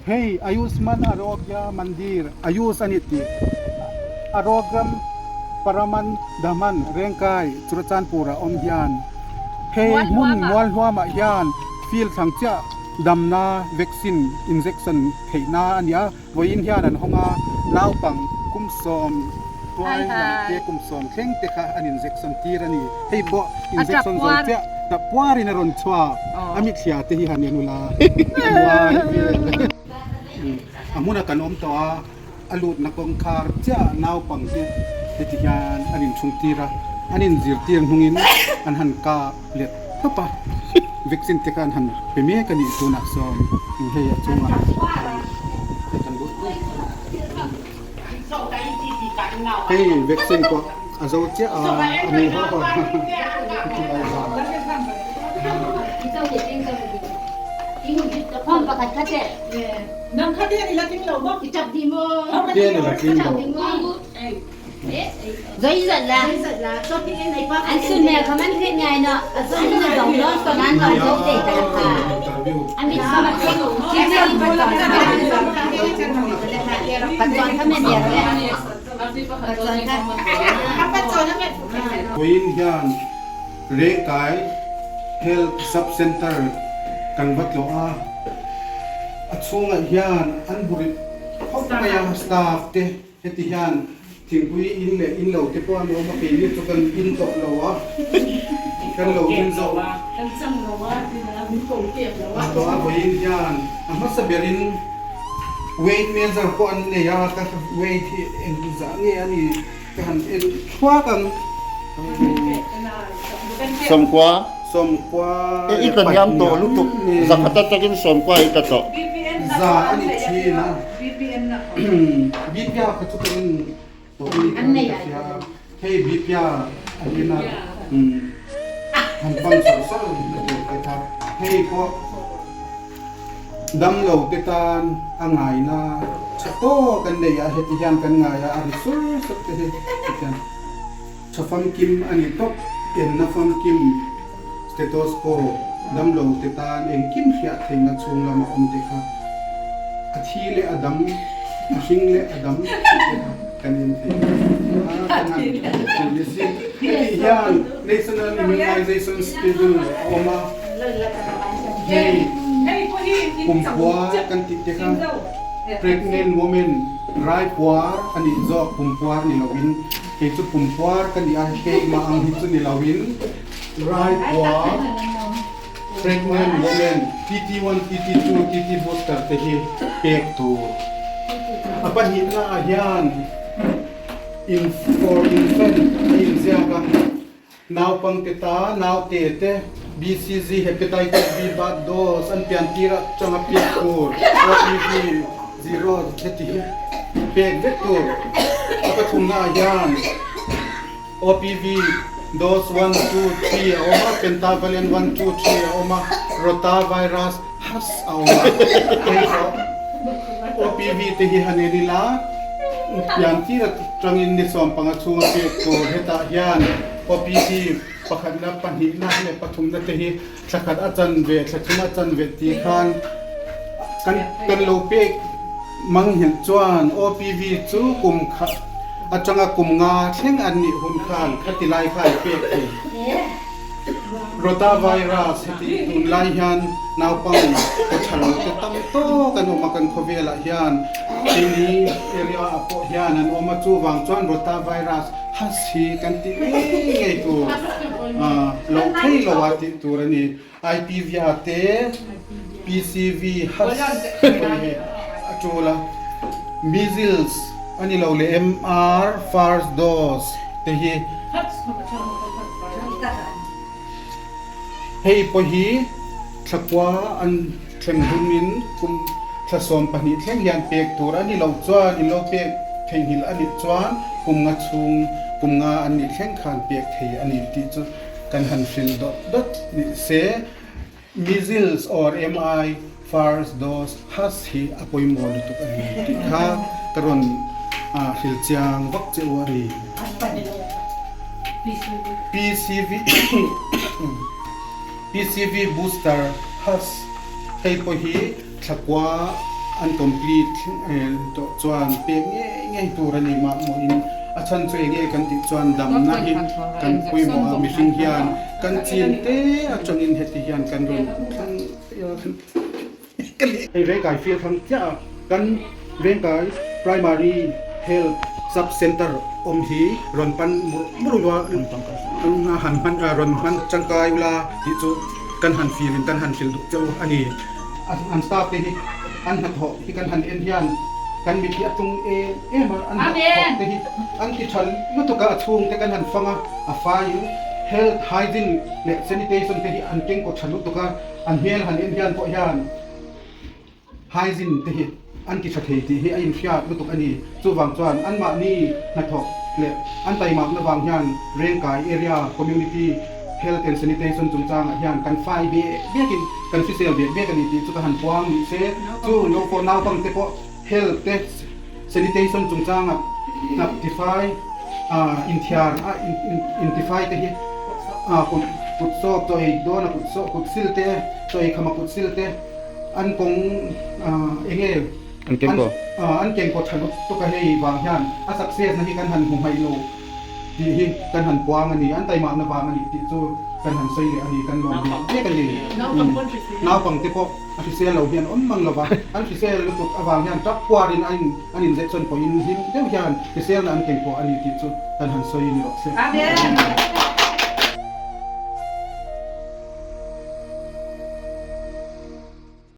Hei Ayushman Arogya Mandir Ayush a ni tih Arogram Paraman Daman Rengkai Churachandpur ah awm hian hei hmun Mualhluamah hian field thlang chiah damna vaccine injection theihna a ni a. Vawiin hian an hawng a, naupang kum 10 tuai lam te kum 10 thleng te kha an injection tir a ni. Hei pawh injection zo chiah tap puarin a rawn chhuak a, mithlia te hi han en ula a nuai vel. A hmuna kan awm tawh a, a lutna kawngkhar chiah naupang te heti hian an inchhung tir a, an inzirtir hnungin an han kap let tawp a, vaccine te kha an han pe mek a nih tunah sawn hei a chungah hei kan luh hei vaccine pawh a zo chiah a a ni ho ho Vawiin hian Rengkai Health Sub Centre kan va tlawh a, a chhungah hian an burit khawp mai a staff te. Heti hian thingpui in leh in lo te pawh an awm a, keini chu kan in tawh lo a, kan lo in zawh Kan chang lo a, tina min ko tep lo a. Tawh a, vawiin hian a hmasa berin weight measure pawh an nei a, ka weight hi eng zah nge a ni ka han en thuak ang. Sawmkua. Sawmkua I tla hniam tawh lutuk, zakhat atangin sawmkua i tla tawh. Za a ni thin a. Bipia kha chu ka en tawh a ni ka hria a, hei Bipia a en a, han pan sawr sawr na tur te kha, hei pawh damlo te tan a ngaina tha tawk an nei a, heti hian kan ngai a, a ri sur sur te hi hetiang tha famkim a ni tawp, enna famkim stethoscope damlo te tan engkim hriat theihna chhung lama awm te kha a thi leh a dam, a hring leh a dam tih te kha kan en thei a, kan han thil ni si. Heti hian National Immunization Schedule a awm a, hei kumkhua kan tih te kha pregnant women raipuar a nih zawk kumpuar ni loin kei chu kumpuar ka ni a, keimah ang hi chu ni loin raipuar Pregnant women, TT1, TT2, TT booster te hi pek tur. A pahnihna ah hian in for infant a inziak a, naupangte ta, naute te, BCG, Hepatitis B birth dose an pian tir atanga pek tur, OPV zero heti hi pek vek tur. A pathumna ah hian OPV dose 1, 2, 3 a awm a, pentavalent 1, 2, 3 a awm a, rotavirus has a awm a. Hei pawh OPV te hi han en ila pian tir atangin ni 15 chhunga pek tur hetah hian OPV pakhatna, pahnihna leh pathumna te hi thla khat a chan ve, thla thum a chan ve tih khan kan kan lo pek mang hian chuan OPV chu kum khat atanga kum nga thleng an nih hun khan khati lai kha an pek thei. Rotavirus heti tunlai hian naupang aw tha lo te tam tawk an awm a kan khawvelah hian keini area ah pawh hian an awm a chuvang chuan rotavirus Has hi kan tih ngei ngei tur loh thei lo a tih tur a ni. IPVA te PCV has pawh hi a tul a. Measles a ni lo leh MR first dose te hi. Hei pawh hi thlakua an thleng hunin kum thla 12 thleng hian pek tur a ni lo chuan in lo pek theihnghilh a nih chuan kum nga chhung kum nga an nih thleng khan pek thei a ni tih chu kan han hrilh dawt dawt ni se. Measles or MI first dose has hi a pawimawh lutuk a ni tih kha ka rawn hrilh chiang vak che u a ni. PCV PCV booster has hei pawh hi thlakua an complete tawh chuan pek ngei ngei tur a ni mah mawhin a chhan chu enge kan tih chuan damna hi kan pawimawh a mihring hian kan chin te atangin heti hian kan rawn thlang Hei Vengkai field thlang chiah a kan Vengkai Primary Health Sub Centre awm hi rawn pan mur mur ula han hman rawn hman tangkai ula tih chu kan han feel in kan han hrilh duh cheu a ni. An staff te hi an hnathawh hi kan han en hian kan mit hi a tlung em em a, an hnathawh te hi an ti tha lutuk a, a chhung te kan han fang a, a faiin health hygiene leh sanitation te hi an kengkaw tha lutuk a. An hmel han en hian pawh hian hygiene te hi an ti tha thei tih hi a inhriat lutuk a ni. Chuvang chuan anmahni hnathawk leh an taimakna vang hian Rengkai area community health and sanitation chungchangah hian kan fai bek bekin kan hrisel bek bek a ni tih chu ka han puang ni se. Chu lo pawh naupangte pawh health te sanitation chungchangah hnap tifai inthiar a intifai te hi kut kut sawp chaw ei dawn a kut sawp kut sil te chaw ei kham a kut sil te an kawng eng nge An kengkaw. An kengkaw tha lutuk a hei vang hian a success na hi kan han hmu hmaih lo tih hi kan han puang a ni an taimahna vang a ni tih chu kan han sawi leh a ni kan lawm ve mek a ni. Naupangte pawh A hrisel lo hian awm mang lova, an hrisel lutuk avang hian tap puarin a in an inzeh chuan pawhin hlim deuh hian hriselna an keng pawh a ni tih chu kan han sawi ni rawh se. Amen.